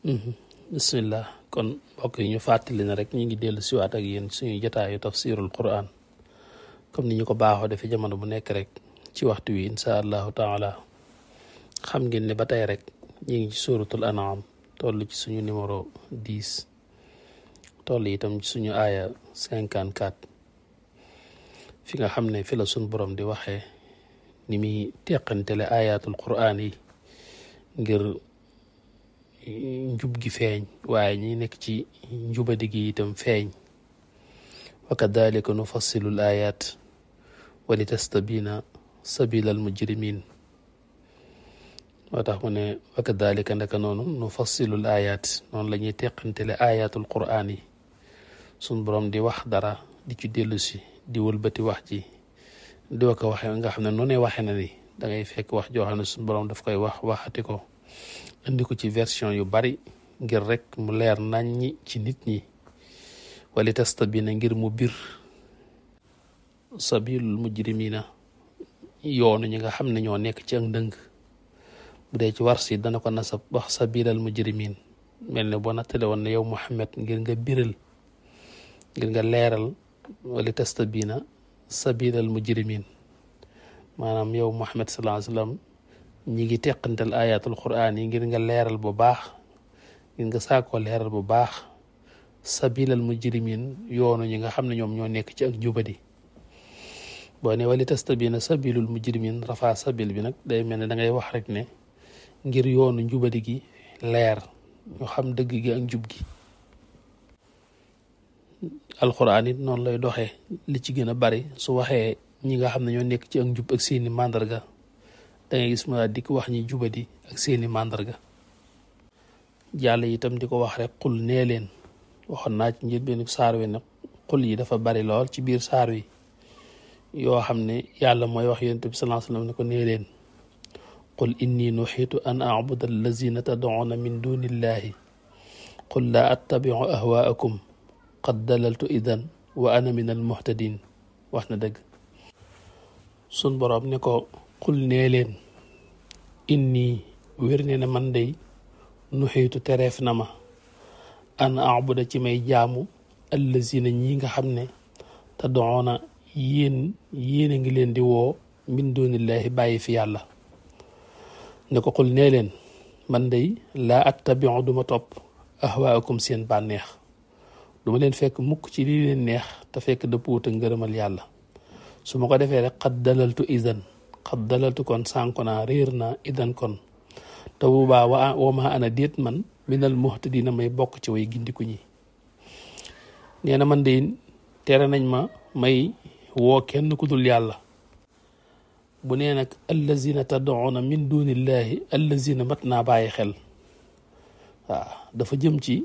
bismillah kon mbokk yi ñu fàttali na rek ñu ngi dellu siwaat ak yéen suñu jotaayu tafsirul quran comme ni ñu ko baaxoo defee jamono bu nekk rek ci waxtu wi insha allahu taala xam ngeen ne ba tey rek ñu ngi ci suratul an'am toll ci suñu numéro 10 toll itam ci suñu aaya 54 fi nga xam ne fi la suñ borom di waxee ni muy teqantele ayatul quran yi ngir njub gi feeñ waaye ñi nekk ci njubadi gi itam feeñ wa kadhalika nufassilu l ayat wa li tastabina sabila al mujrimin moo tax mu ne wa kadhalika ndaka noonu nufassilu l ayat noonu la ñuy teqantele ayatul quran yi suñ borom di wax dara di ci dellu si di wëlbati wax ji di wa ko waxe nga xam ne noonu waxe na ni da ngay fekk wax joo xam ne suñ borom daf koy waxati ko indi ko ci version yu bari ngir rek mu leer naññi ci nit ñi wali tastabina ngir mu bir sabilul mujrimina yoonu ñi nga xam ne ñoo nekk ci ak ndëng bu dee ci war si dana ko nasab wax sabilal mujrimin mel ne boo nattale woon ne yow Muhammad ngir nga biral ngir nga leeral wali tastabina sabilal mujrimin maanaam yow Muhammad sallallahu alayhi wa sallam ñi ngi teqantal ayatul quran yi ngir nga leeral bu baax ngir nga saakoo leeral bu baax sabilal mujrimin yoonu ñi nga xam ne ñoom ñoo nekk ci ak njubadi boo ne wali tastabina sabilul mujrimin rafa sabil bi nag day mel ne da ngay wax rek ne ngir yoonu njubadi gi leer ñu xam dëgg gi ak njub gi alquran it noonu lay doxee li ci gën a bari su waxee ñi nga xam ne ñoo nekk ci ak njub ak seeni màndarga da ngay gis ma di ko wax ñi jubadi ak seeni màndarga jàll itam di ko wax rek xul nee leen waxoon naa ci njëlbéenu saar wi nag xul yi dafa bari lool ci biir saar wi yoo xam ne yàlla mooy wax yonent bi sallallahu alayhi wasallam ne ko nee leen qul inni nuhitu an a'buda allazina tad'una min dunillahi qul la attabi'u ahwa'akum qad dalaltu idan wa ana min al muhtadin wax na dëgg sun boroom ne ko qul nee leen inni wér ne man day nuxiitu tereef na ma an abuda ci may jaamu allazina ñi nga xam ne te doona yéen a ngi leen di woo min dunillahi bàyyi fi yàlla ne ko qul nee leen man day laa attabiu duma topp ahwaakum seen bànneex duma leen fekk mukk ci lii leen neex te fekk dëppuwut ak ngërëmal yàlla su ma ko defee rek xad dalaltu kon sànku naa réer naa idan kon te bu baa wa ma ana déet man minal muhtadina may bokk ci way gindiku ñi nee na man de tere nañ ma may woo kenn ku dul yàlla bu nee nag allazina tad'una min dunillahi allazina mat naa bàyyi xel waaw dafa jëm ci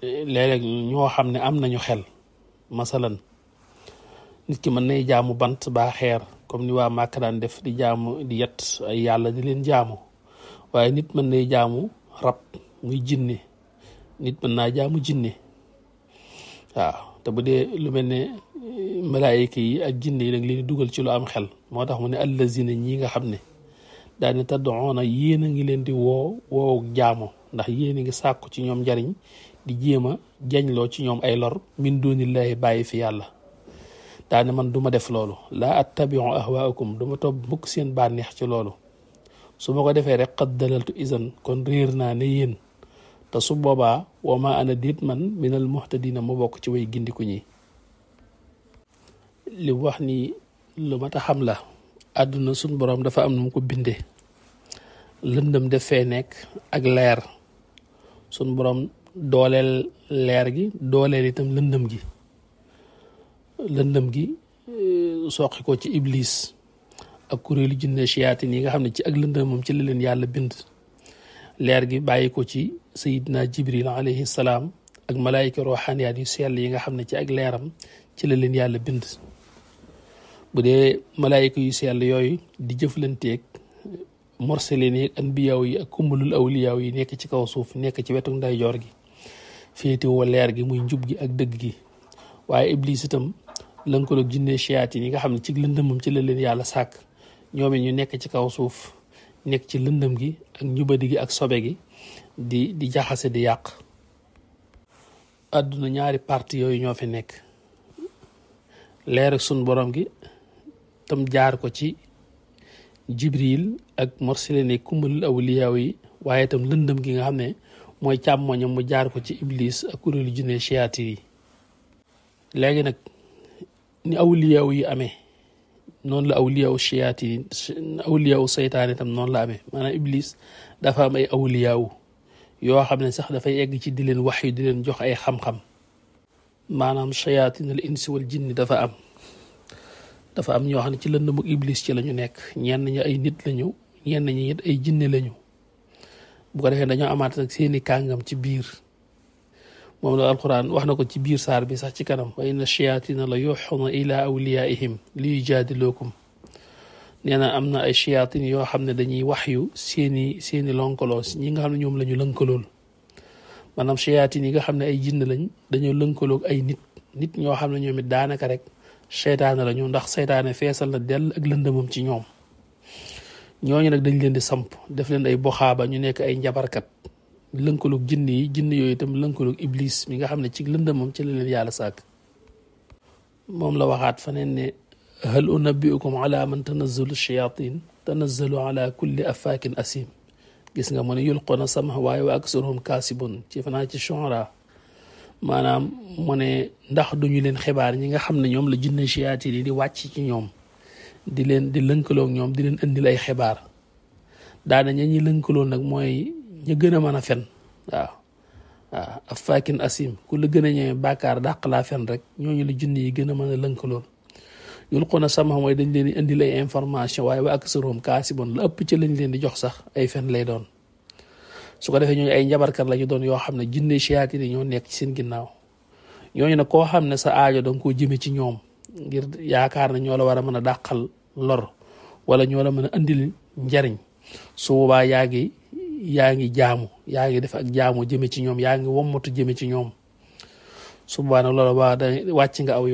léeg-léeg ñoo xam ne am nañu xel masalan nit ki mën nay jaamu bant baa xeer comme ni waa Màkka daan def di jaamu di yet ay yàlla di leen jaamu waaye nit mën nay jaamu rab muy jinne nit mën naa jaamu jinne waaw te bu dee lu mel ne malaayika yi ak jinne yi nag leen dugal ci lu am xel moo tax mu ne allazina ñi nga xam ne daane tad'una yéen a ngi leen di woo jaamu ndax yéen a ngi sàkku ci ñoom njariñ di jéem a jañloo ci ñoom ay lor min dunillahi bàyyi fi yàlla daane man duma def loolu laa attabiu ahwaakum duma topp mukk seen bànneex ci loolu su ma ko defee rek qad dalaltu isan kon réer naa ne yéen te su boobaa wa ma ana déet man minal muhtadina ma bokk ci way gindiku ñi li wax ni lu mat a xam la àdduna suñ boroom dafa am nu mu ko binde lëndëm def fee nekk ak leer suñ boroom dooleel leer gi dooleel itam lëndëm gi soqi ko ci iblis ak kuréelu jinne shiyaatin yi nga xam ne ci ak lëndëm moom ci la leen yàlla bind leer gi bàyyi ko ci sayidna jibril alayhi salaam ak malaayika roxaaniyaat yu sell yi nga xam ne ci ak leeram ci la leen yàlla bind bu dee malaayika yu sell yooyu di jëflanteeg morselin yi ak anbiyaaw yi ak kumbalul awliyaaw yi nekk ci kaw suuf nekk ci wetu ndeyjoor gi féetewoo leer gi muy njub gi ak dëgg gi waaye iblis itam lënkaloog jinne shiyaatin yi nga xam ne ci lëndëmam ci la leen yàlla sàkk ñoom ñu nekk ci kaw suuf nekk ci lëndëm gi ak njubadi gi ak sobe gi di jaxase di yàq. àdduna ñaari parti yooyu ñoo fi nekk, leer ak sun borom gi tam jaar ko ci Jibril ak morsilene kumbalul awliyaaw yi, waaye itam lëndëm gi nga xam ne mooy càmmoñam mu jaar ko ci Iblis ak kuréelu jinne shayaati yi. léegi nag ni awliyaaw yi amee noonu la awliyaaw shayaati yi, awliyaaw seytaane itam noonu la amee. maanaam Iblis dafa am ay awliyaaw yoo xam ne sax dafay egg ci di leen wax yu di leen jox ay xam-xam. maanaam shayaatin al insi wal jinni dafa am ñoo xam ne ci lëndëmu Iblis ci la ñu nekk. ñenn ñi ay nit lañu, ñenn ñi it ay jinne lañu. bu ko defee dañoo amaat nag seeni kàngam ci biir. moom la alquran wax na ko ci biir saar bi sax ci kanam, wa inna shayaatina la yuuxuuna ila awliyaihim li yujaadilookum. nee na am na ay shayaatin yoo xam ne dañuy wax yu seeni lonkaloo ñi nga xam ne ñoom la ñu lënkalool. maanaam shayaatin yi nga xam ne ay jinn lañ dañoo lënkaloog ay nit ñoo xam ne ñoom it daanaka rek seytaane la ñu, ndax seytaane feesal na dell ak lëndëmam ci ñoom. ñooñu nag dañ leen di samp def leen ay boxaaba, ñu nekk ay njabarkat lënkaloog jinn yi. jinn yooyu itam lënkaloog Iblis mi nga xam ne ci lëndëmam ci la leen yàlla sàkk. moom la waxaat faneen ne hal unabbiukum ala man tanazzalu shayatin tanazzalu ala kulli affaakin asim. gis nga mu ne yulquna sam'a waaye wa aksaruhum kaasibun ci fanaa ci Shu'ara. maanaam mu ne ndax duñu leen xibaar ñi nga xam ne ñoom la jinne shayatin yi di wàcc ci ñoom di lënkaloog ñoom di leen indil ay xibaar. daana ñi lënkaloo nag mooy ñu gën a mën a fen. waaw affaakin asim, ku la gën a ñëwee bàkkaar dàq laa fen rek ñooñu la jinne yi gën a mën a lënkalool. yulquna sam'a mooy dañ leen di indil ay information, waaye wa aksaruhum kaasibun, la ëpp ci lañ leen di jox sax ay fen lay doon. su ko defee ñooñu ay njabarkat la ñu doon yoo xam ne jinne shayatin yi ñoo nekk ci seen ginnaaw. ñooñu nag koo xam ne sa aajo danga koo jëme ci ñoom ngir yaakaar ne ñoo la war a mën a dàqal lor wala ñoo la mën a andil njariñ, su boobaa yaa ngi jaamu, yaa ngi def ak jaamu jëme ci ñoom, yaa ngi wommatu jëme ci ñoom. su boobaa nag loolu waa wàcc nga aw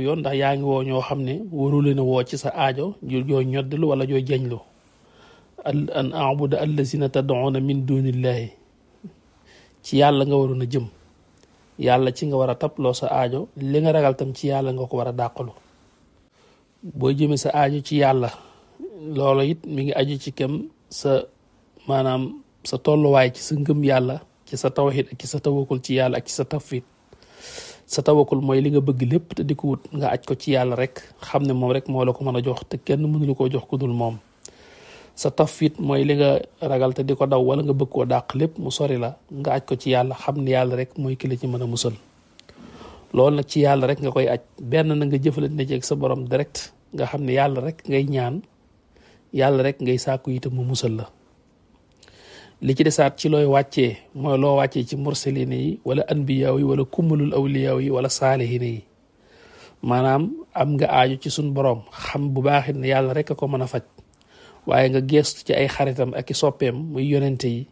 yoon. ndax yaa ngi woo ñoo xam ne waru leen a woo ci sa aajo joo ñoddilu wala joo jañlu. an abuda allazina tad'una min dunillahi, ci yàlla nga waroon a jëm. yàlla ci nga war a taploo sa aajo, li nga ragal tam ci yàlla nga ko war a dàqalu. boo jëmee sa aajo ci yàlla, loolu it mi ngi aju ci kem sa maanaam sa tolluwaay ci sa ngëm yàlla, ci sa tawhid ak ci sa tawakkul ci yàlla ak ci sa tawfiid. sa tawakkul mooy li nga bëgg lépp te di ko wut nga aj ko ci yàlla rek, xam ne moom rek moo la ko mën a jox te kenn mënulu koo jox ku dul moom. sa tawfiid mooy li nga ragal te di ko daw wala nga bëgg koo dàq lépp mu sori la, nga aj ko ci yàlla, xam ne yàlla rek mooy ki la ci mën a musal. loolu nag ci yàlla rek nga koy aj. benn na nga jëfalante ci ak sa borom direct, nga xam ne yàlla rek ngay ñaan, yàlla rek ngay sàkku itam mu musal la. li ci desaat ci looy wàccee mooy loo wàccee ci mursalina yi wala anbiyaaw yi wala kummalul awliyaaw yi wala saalihina yi. maanaam am nga aaju ci suñ borom, xam bu baaxit ne yàlla rek a ko mën a faj, waaye nga geestu ci ay xaritam ak i soppeem muy yonente yi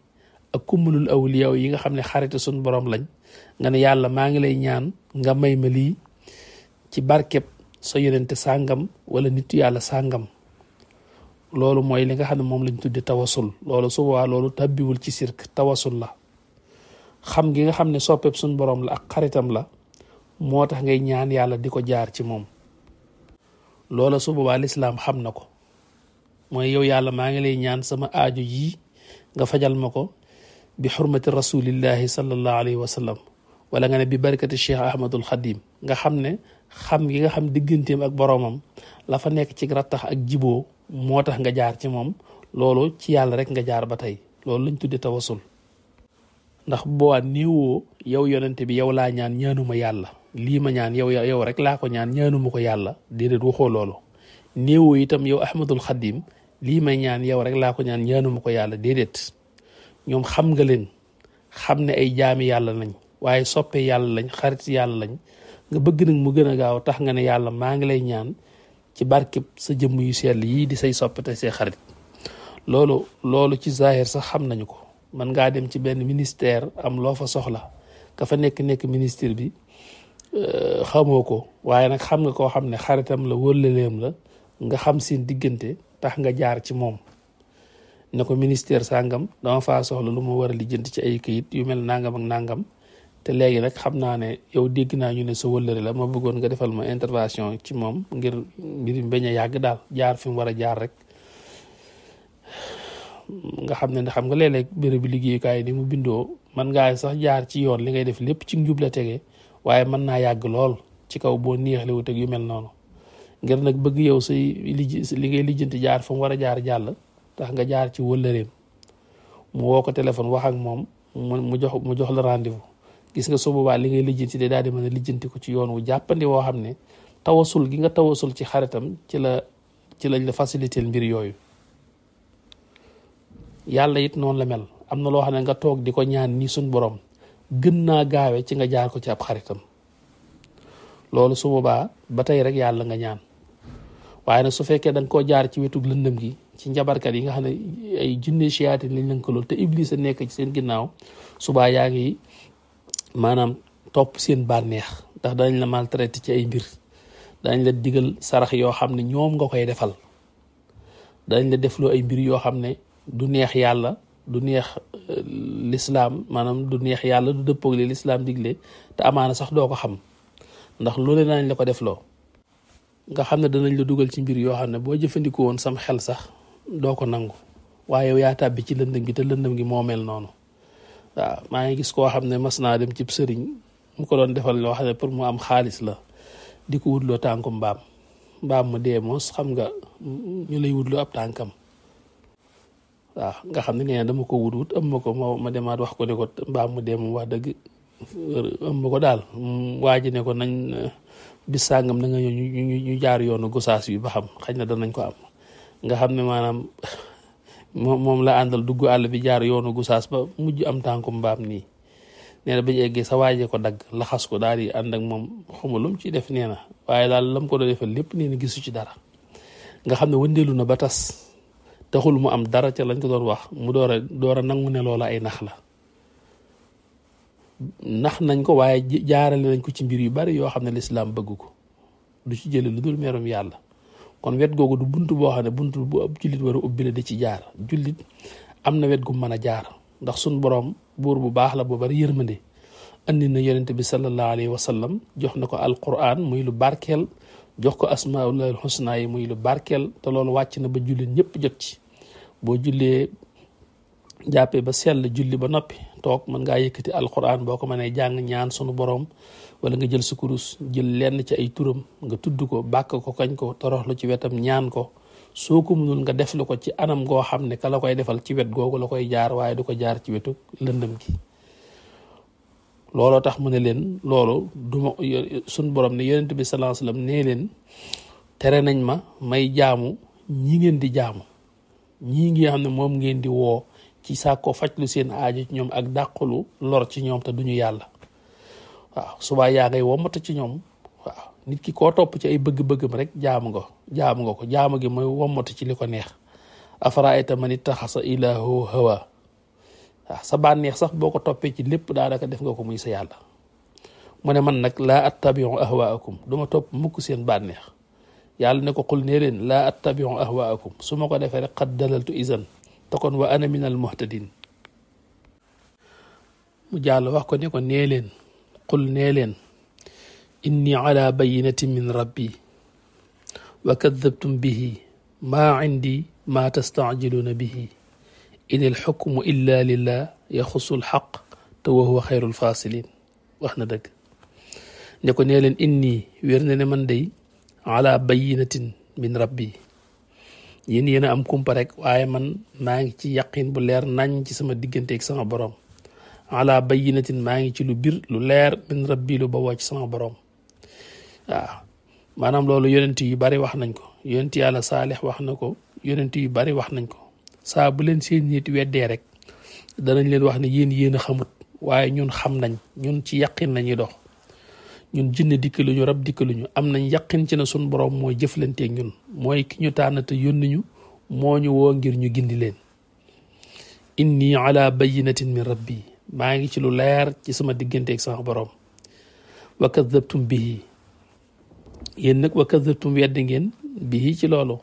ak kummalul awliyaaw yi nga xam ne xarita suñ borom lañ, nga ne yàlla maa ngi lay ñaan nga may ma lii ci barkeb sa yonente sàngam wala nitu yàlla sàngam. loolu mooy li nga xam ne moom lañ tudde tawasul. loolu su boobaa loolu tabbiwul ci sirk, tawasul la. xam gi nga xam ne soppeeb suñ borom la ak xaritam la moo tax ngay ñaan yàlla di ko jaar ci moom. loola su boobaa lislaam xam na ko, mooy yow yàlla maa ngi lay ñaan sama aajo yii nga fajal ma ko bi xurmati rasulillahi sallallahu alayhi wa sallam, wala nga ne bi barakati cheikh ahmadul xadim. nga xam ne xam gi nga xam digganteem ak boroomam la fa nekk ci rattax ak jiboo moo tax nga jaar ci moom. loolu ci yàlla rek nga jaar ba tey. loolu lañ tudde tawasul. ndax boo néewoo yow yonente bi yow laa ñaan, ñaanuma yàlla lii ma ñaan yow rek laa ko ñaan, ñaanuma ko yàlla. déedéet waxoo loolu. néewoo itam yow ahmadul xadim lii may ñaan yow rek laa ko ñaan, ñaanuma ko yàlla. déedéet. ñoom xam nga leen, xam ne ay jaami yàlla lañ, waaye soppe yàlla lañ, xarit yàlla lañ. nga bëgg nag mu gën a gaaw tax nga ne yàlla maa ngi lay ñaan ci barkeb sa jëmm yu sell yii di say soppe te say xarit. loolu ci zahir sax xam nañu ko. man ngaa dem ci benn ministère am loo fa soxla, ka fa nekk ministre bi xamoo ko, waaye nag xam nga koo xam ne xaritam la wëllaleem la, nga xam seen diggante tax nga jaar ci moom. ne ko ministère sàngam dama faa soxla lu ma war a lijjanti ci ay këyit yu mel nangam ak nangam te léegi nag xam naa ne yow dégg naa ñu ne sa wëllëre la ma bëggoon nga defal ma intervention ci moom ngir mbir mi bañ a yàgg daal jaar fi mu war a jaar rek. nga xam ne xam nga léeg-léeg béréb bi liggéeyukaay ni mu bindoo man ngaa sax jaar ci yoon li ngay def lépp ci njub la tege waaye mën naa yàgg lool ci kaw boo neexlewut ak yu mel noonu ngir nag bëgg yow say li ngay lijjanti jaar fa mu war a jaar jàll tax nga jaar ci wëllëreem mu woo ko téléphone wax ak moom mu jox la rendez-vous gis nga su boobaa li ngay lijjanti de daal di mën a lijjanti ko ci yoon wu jàppandi woo xam ne tawasul gi nga tawasul ci xaritam ci lañ la faciliter mbir yooyu. yàlla it noonu la mel am na loo xam ne nga toog di ko ñaan ni suñ borom gën naa gaawe ci nga jaar ko ci ab xaritam loolu su boobaa ba tey rek yàlla nga ñaan waaye nag su fekkee da nga koo jaar ci wetu lëndëm gi ci njabarkat yi nga xam ne ay jinne siyaatin lañ lënkalool te iblis a nekk ci seen ginnaaw subaa yaa ngi maanaam topp seen bànneex ndax danañ la maltraité ci ay mbir danañ la digal sarax yoo xam ne ñoom nga koy defal danañ la defloo ay mbir yoo xam ne du neex yàlla du neex lislaam maanaam du neex yàlla du dëppoog li lislaam digle te amaana sax doo ko xam ndax loolu nañ la ko defloo nga xam ne danañ la dugal ci mbir yoo xam ne boo jëfandikoo woon sam xel sax doo ko nangu waaye yow yaa tàbbi ci lëndëm gi te lëndëm gi moo mel noonu waaw maa ngi gis koo xam ne mas naa dem cib sëriñ mu ko doon defal loo xam ne pour mu am xaalis la di ko wutloo tànku mbaam mu dee moos xam nga ñu lay wutloo ab tànkam waaw nga xam ne nee na dama ko wut am ma ko ma demaat wax ko ne ko mbaam mu dee moom wax dëgg am ma ko daal waa ji ne ko nañ bis sàngam na nga ñu jaar yoonu gosaas bi ba xam xëy na danañ ko am nga xam ne maanaam moom la àndal dugg àll bi jaar yoonu gosaas ba mujj am tànku mbaam nii nee na bañ eggee sa waaje ko dagg laxas ko daal di ànd ak moom xamalum ci def nee na waaye daal lam ko doon defal lépp nee na gisu ci dara nga xam ne wëndeelu na ba tas taxul mu am dara ca lañ ko doon wax mu door a nangu ne loola ay nax la nax nañ ko waaye jaarale nañ ko ci mbir yu bari yoo xam ne lislaam bëgg ko du ci jële lu dul merum yàlla kon wet googu du bunt boo xam ne bunt bu ab jullit war a ubbi la di ci jaar jullit am na wet gu mën a jaar ndax suñ boroom buur bu baax la bu bari yërmande andi na yonente bi sallallahu alayhi wa sallam jox na ko alquran muy lu barkeel jox ko asmaullahil husna yi muy lu barkeel te loolu wàcc na ba jullit ñëpp jot ci boo jullee jàppee ba sell julli ba noppi toog mën ngaa yëkkati alquran boo ko mënee jàng ñaan sunu boroom wala nga jël sa kurus jël lenn ci ay turam nga tudd ko bàkk ko kañ ko toroxlu ci wetam ñaan ko soo ko mënul nga deflu ko ci anam goo xam ne ka la koy defal ci wet googu la koy jaar waaye du ko jaar ci wetu lëndëm gi looloo tax mu ne leen loolu duma suñ borom ne yonent bi sallallahu alayhi wasallam nee leen tere nañ ma may jaamu ñi ngeen di jaamu ñii ngi xam ne moom ngeen di woo ci sàkko faj lu seen aajo ci ñoom ak dàqulu lor ci ñoom te duñu yàlla waaw subaa yaa ngay wommatu ci ñoom waaw nit ki koo topp ci ay bëgg-bëggam rek jaamu nga ko jaamu gi mooy wommatu ci li ko neex afaraayta man ittaxasa ilaahu hawa waaw sa bànneex sax boo ko toppee ci lépp daanaka def nga ko muy sa yàlla mu ne man nag laa attabiu ahwaakum duma topp mukk seen bànneex yàlla ne ko xul nee leen laa attabiu ahwaakum su ma ko defee rek qad dalaltu izan te kon wa ana min al muhtadin mu jàll wax ko ne ko nee leen qul nee leen inni ala bayinatin min rabbi wa kadabtum bihi maa indi maa tastaajiluuna bihi in il xukmu illa lillah yaxusu lxaq te wa huwa xayrul fasilin wax na dëgg ne ko nee leen inni wér na ne man day ala bayinatin min rabbi yéen a am kumpa rek waaye man maa ngi ci yaqin bu leer nañ ci sama digganteeg sama borom ala bayinatin maa ngi ci lu bir lu leer min rabbi lu bawoo ci sama borom waaw maanaam loolu yonent yu bari wax nañ ko yonent yàlla saalix wax na ko yonent yu bari wax nañ ko saa bu leen seen nit weddee rek danañ leen wax ne yéen a xamut waaye ñun xam nañ ñun ci yaqin lañuy dox ñun jinne dikkaluñu rab dikkaluñu am nañ yaqin ci ne suñ borom mooy jëflanteeg ñun mooy ki ñu tànn te yónni ñu moo ñu woo ngir ñu gindi leen inni ala bayinatin min rabbi maa ngi ci lu leer ci sama digganteeg sama borom wa kadabtum bihi yéen nag wa kadabtum weddi ngeen bihi ci loolu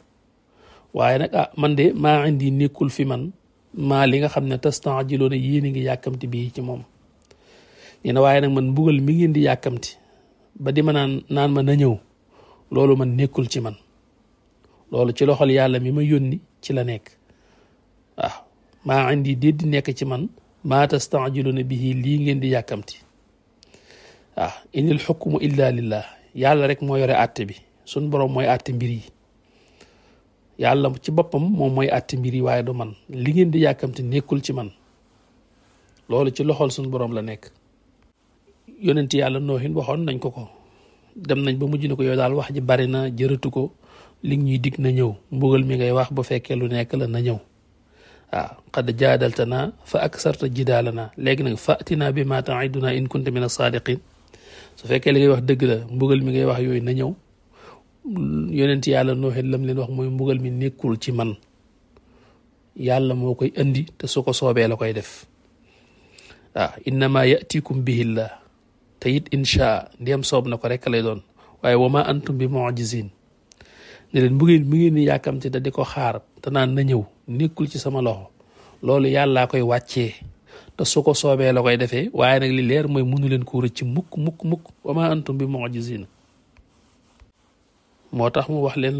waaye nag man de maa indi nekkul fi man maa li nga xam ne tastaajiloona yéen a ngi yàkkamti bii ci moom nee na waaye nag man mbugal mi ngeen di yàkkamti ba di ma naan ma na ñëw loolu man nekkul ci man loolu ci loxol yàlla mi ma yónni ci la nekk waaw maa indi déet di nekk ci man maa tastaajiloona bihi lii ngeen di yàkkamti waaw inil xukmu illa lillah yàlla rek moo yore àtte bi suñ borom mooy àtte mbir yi yàlla ci boppam moom mooy àtte mbir yi waaye du man li ngeen di yàkkamti nekkul ci man loolu ci loxol suñ borom la nekk yonent yàlla noohin waxoon nañ ko dem nañ ba mujj na ko yow daal wax ji bari na jërëtu ko li ñuy dig na ñëw mbugal mi ngay wax bu fekkee lu nekk la na ñëw waaw qad jaadaltana fa aksarta jidaalana léegi nag fatina bi ma taiduna in kunta min as-saadiqin su fekkee li ngay wax dëgg la mbugal mi ngay wax yooyu na ñëw yonent yàlla noohin lam leen wax mooy mbugal mi nekkul ci man yàlla moo koy andi te su ko soobee la koy def waaw innama yatikum bihillah te it inchaa ndiyam soob na ko rek lay doon waaye wa ma antum bi mu'jizin ne leen mbugal mi ngeen ni yàkkamte da di ko xaar te naan na ñëw nekkul ci sama loxo loolu yàllaa koy wàccee te su ko soobee la koy defee waaye nag li leer mooy mënu leen ko rëcc mukk wa ma antum bi mu'jizin moo tax mu wax leen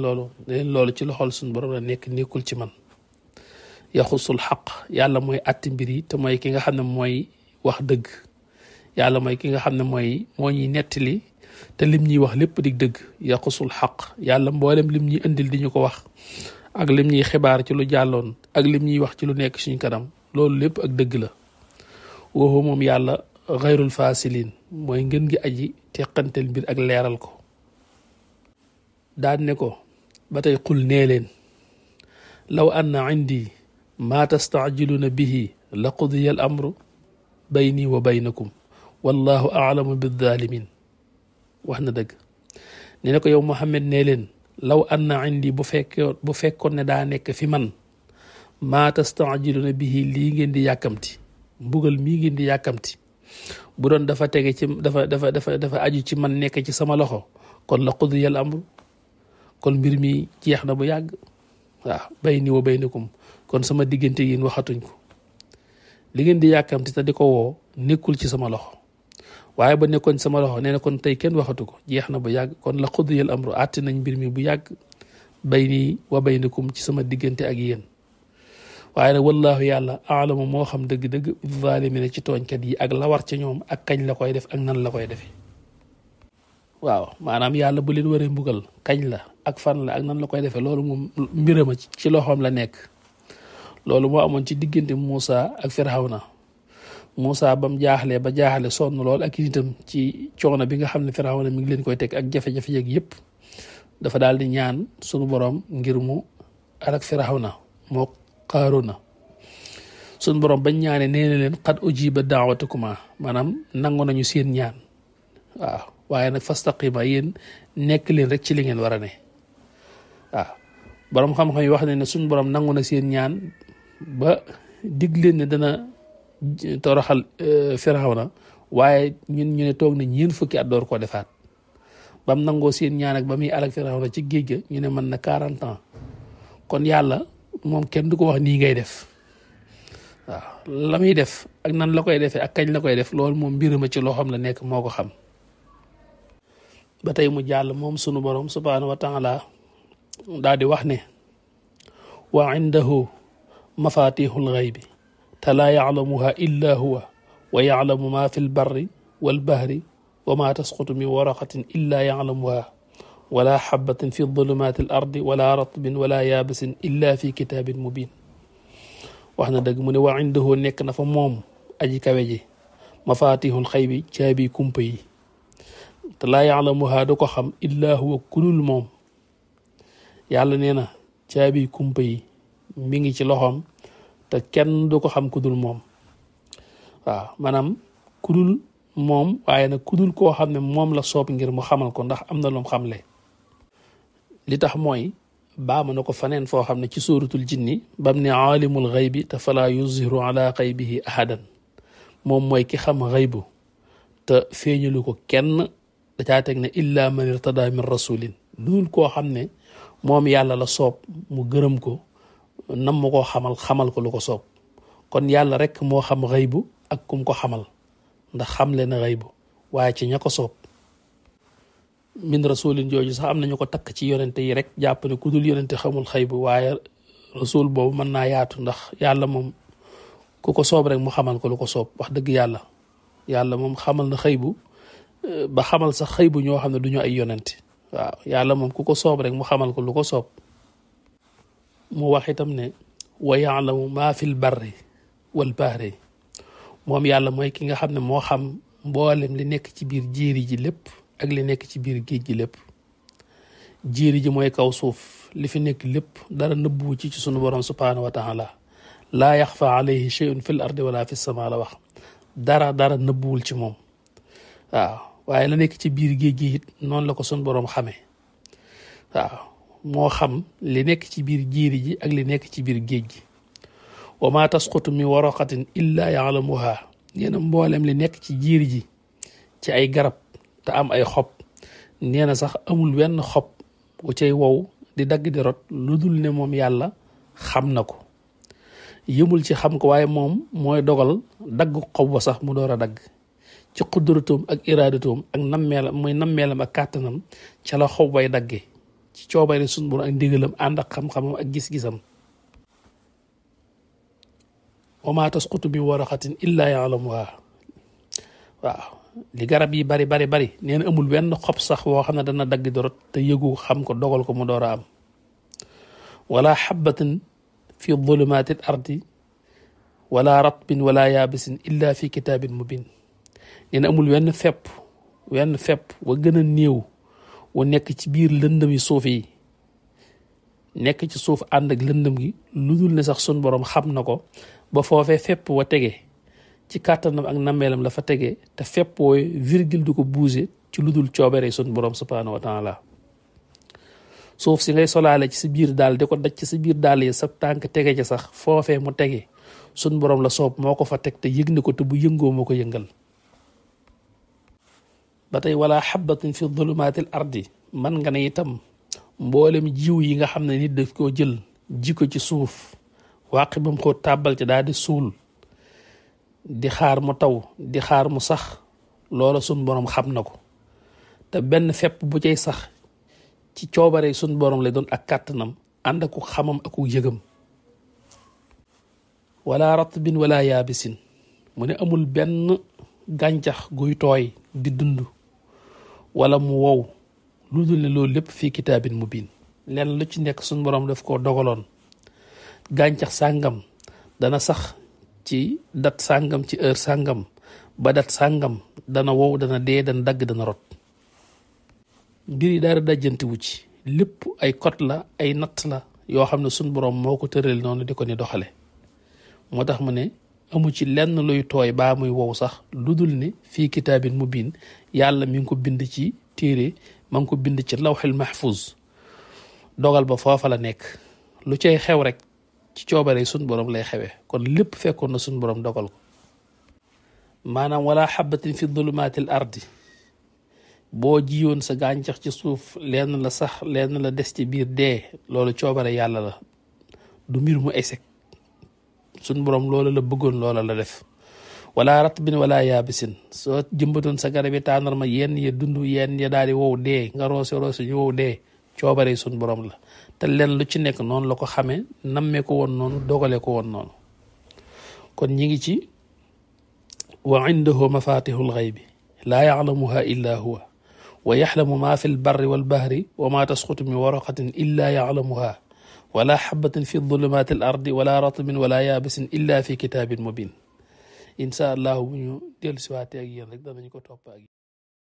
loolu ci loxol suñu borom la nekk nekkul ci man yaxusul xaq yàlla mooy atti mbir yi te mooy ki nga xam ne mooy wax dëgg yàlla mooy ki nga xam ne moo ñuy nettali te lim ñuy wax lépp di dëgg yaxusul xaq yàlla mboolem lim ñuy indil di ñu ko wax ak lim ñuy xibaar ci lu jàlloon ak lim ñuy wax ci lu nekk suñ kanam loolu lépp ak dëgg la woowu moom yàlla xayrul fasilin mooy ngën gi aji teqantel mbir ak leeral ko daan ne ko ba tey qul nee leen law anna indi maa tastacjiluuna bihi la qudiya al amru bayni wa baynakum wallahu aalamu bizzalimin wax na dëgg nee na ko yow Muhammad nee leen law anna indi bu fekkoon ne daa nekk fi man maa tastacjiluuna bihi lii ngeen di yàkkamti mbugal mii ngeen di yàkkamti bu doon dafa tege ci dafa aju ci man nekk ci sama loxo kon la qudiya al amru kon mbir mi jeex na bu yàgg waaw bayni wa baynakum kon sama diggante yéen waxatuñ ko li ngeen di yàkkamti te di ko woo nekkul ci sama loxo waaye ba nekkoon sama loxo nee na kon tey kenn waxatu ko jeex na bu yàgg kon la qudiyal amru àtte nañ mbir mi bu yàgg bayni wa baynakum ci sama diggante ak yéen waaye nag wallaahu yàlla aalamu moo xam dëgg-dëgg zaalimina ci tooñkat yi ak la war ca ñoom ak kañ la koy def ak nan la koy defee waaw maanaam yàlla bu leen waree mbugal kañ la ak fan la ak nan la koy defee loolu moom mbirama ci loxoom la nekk loolu moo amoon ci diggante Muusa ak Firawna Muusa bam jaaxlee ba jaaxle sonn lool ak nitam ci coono bi nga xam ne Firawna mi ngi leen koy teg ak jafe-jafe yeeg yëpp dafa daal di ñaan sunu borom ngir mu alak Firawna moo Qaaruna sunu borom bañ ñaane nee na leen qad ujiba daawatukuma maanaam nangu nañu seen ñaan waaw waaye nag fastaqima yéen nekk leen rek ci li ngeen war a ne waaw borom xam-xam yi wax ne ne suñu borom nangu na seen ñaan ba dig leen ne dana toroxal Firawna waaye ñun ñu ne toog na ñeen fukki at door koo defaat bam nangoo seen ñaan ak ba muy alak Firawna ci géej ga ñu ne mën na 40 ans kon yàlla moom kenn du ko wax nii ngay def waaw la muy def ak nan la koy defee ak kañ la koy def loolu moom mbirama ci loo xam la nekk moo ko xam ba tey mu jàll moom sunu borom subhaanahu wa taala daal di wax ne wa indahu mafatihul ghaybi te laa yaclamuha illa huwa wa yaclamu ma fi lbarri walbahri wa ma tasqutu min waraqatin illa yaclamuha wala xabatin fi dulumaati al ardi wala ratbin wala yaabisin illa fi kitaabin mubin wax na dëgg mu ne wa indahu nekk na fa moom aji kawe ji mafatihul xaybi caabi kumpa yi te laa yaclamuha du ko xam illa huwa kulul moom yàlla nee na caabi kumpa yi mi ngi ci loxoom te kenn du ko xam kudul moom waaw maanaam kudul moom waaye nag kudul koo xam ne moom la soob ngir mu xamal ko ndax am na lu mu xamle li tax mooy baama na ko faneen foo xam ne ci suuratul jinni bam ne aalimul xaybi te falaa yuzhiru ala xaybihi ahadan moom mooy ki xam xaybu te feeñalu ko kenn da caa teg ne illa man irtada min rasulin loolu koo xam ne moom yàlla la soob mu gërëm ko nam ma koo xamal ko lu ko soob kon yàlla rek moo xam xëybu ak kum ko xamal ndax xam leen a xëybu waaye ci ña ko soob min rasulin jooju sax am nañu ko takk ci yonente yi rek jàpp ne ku dul yonente xamul xëybu waaye rasul boobu mën naa yaatu ndax yàlla moom ku ko soob rek mu xamal ko lu ko soob wax dëgg yàlla moom xamal na xëybu ba xamal sax xëybu ñoo xam ne du ñu ay yonente waaw yàlla moom ku ko soob rek mu xamal ko lu ko soob mu wax itam ne wa yaalamu maa fil barri wal bahri moom yàlla mooy ki nga xam ne moo xam mboolem li nekk ci biir jéeri ji lépp ak li nekk ci biir géej gi lépp jéeri ji mooy kaw suuf li fi nekk lépp dara nëbbuwu ci sunu borom subhaanahu wa taala laa yaxfa alayhi shay'un fil ardi wala fi sama la wax dara nëbbuwul ci moom waaw waaye la nekk ci biir géej gi it noonu la ko sunu borom xamee waaw moo xam li nekk ci biir jéeri ji ak li nekk ci biir géej gi wa ma tasqutu min waraqatin illa yaalamuha nee na mboolem li nekk ci jéeri ji ci ay garab te am ay xob nee na sax amul wenn xob bu cay wow di dagg di rot lu dul ne moom yàlla xam na ko yëmul ci xam ko waaye moom mooy dogal dagg xob wa sax mu door a dagg ci qudratoom ak iraadatoom ak nammeelam ak kàttanam ca la xob way dagge ci coobare sunu Boroom ak ndigalam ànd ak xam-xamam ak gis-gisam wa ma tasqutu min waraqatin illa yaalamuha waaw li garab yi bari nee na amul benn xob sax woo xam ne dana dagg di rot te yëgu xam ko dogal ko mu door a am wala xabatin fi dulumaati l ardi wala ratbin wala yaabisin illa fi kitaabin mubin nee na amul wenn fepp wa gën a néew wa nekk ci biir lëndëm yi suuf yi nekk ci suuf ànd ak lëndëm gi lu dul ne sax sun borom xam na ko ba foofee fepp wa tege ci kàttanam ak nammeelam la fa tege te fepp wooy virgule du ko bouger ci lu dul coobere sun borom subhaanahu wa taala suuf si ngay solaale ci sa biir daal di ko daj ci sa biir daal yi sa tànk tege ci sax foofee mu tege sun borom la soob moo ko fa teg te yëg na ko te bu yëngoo moo ko yëngal ba tey wala xabatin fi dulumaati l ardi man nga ne itam mboolem jiw yi nga xam ne nit daf koo jël ji ko ci suuf wàqi bam ko tàbbal ci daal di suul di xaar mu taw di xaar mu sax loola sun borom xam na ko te benn fepp bu cay sax ci coobare sun borom lay doon ak kàttanam ànd ak xamam ak yëgam wala ratbin wala yaabisin mu ne amul benn gàncax guy tooy di dund wala mu wow lu dul ne loolu lépp fii kitaabin mubin leen lu ci nekk sun borom daf koo dogaloon gàncax sàngam dana sax ci dat sàngam ci heure sàngam ba dat sàngam dana wow dana dee dana dagg dana rot mbir yi dara dajjantiwu ci lépp ay code la ay natt la yoo xam ne sun borom moo ko tëral noonu di ko ni doxale moo tax mu ne amu ci lenn luy tooy baa muy wow sax lu dul ne fii kitaabin mubin yàlla mi ngi ko bind ci téere ma ngi ko bind ci lawxil mahfuz dogal ba foofa la nekk lu cay xew rek ci coobare sun borom lay xewee kon lépp fekkoon na sun borom dogal ko maanaam wala xabatin fi dulumaati l ardi boo jiyoon sa gàncax ci suuf lenn la sax lenn la des ci biir dee loolu coobare yàlla la du mbir mu échec sun borom loola la bëggoon loola la def wala ratbin wala yaabisin soo jëmbatoon sa garab yi tàndarma yenn ya dund yenn ya daal di wow dee nga roose ñu wow dee coobare sun borom la te leen lu ci nekk noonu la ko xamee nammee ko woon noonu dogale ko woon noonu kon ñi ngi ci wa indahu mafatihul ghaybi laa ya'lamuha illa huwa wa yaxlamu ma fi lbarri walbahri wa ma tasqutu min waraqatin illa ya'lamuha wala xabatin fi dulumaati l ardi wala ratbin wala yaabisin illa fi kitaabin mubin incha allah bu ñu dellu siwaatee ak yéen rek danañ ko topp ak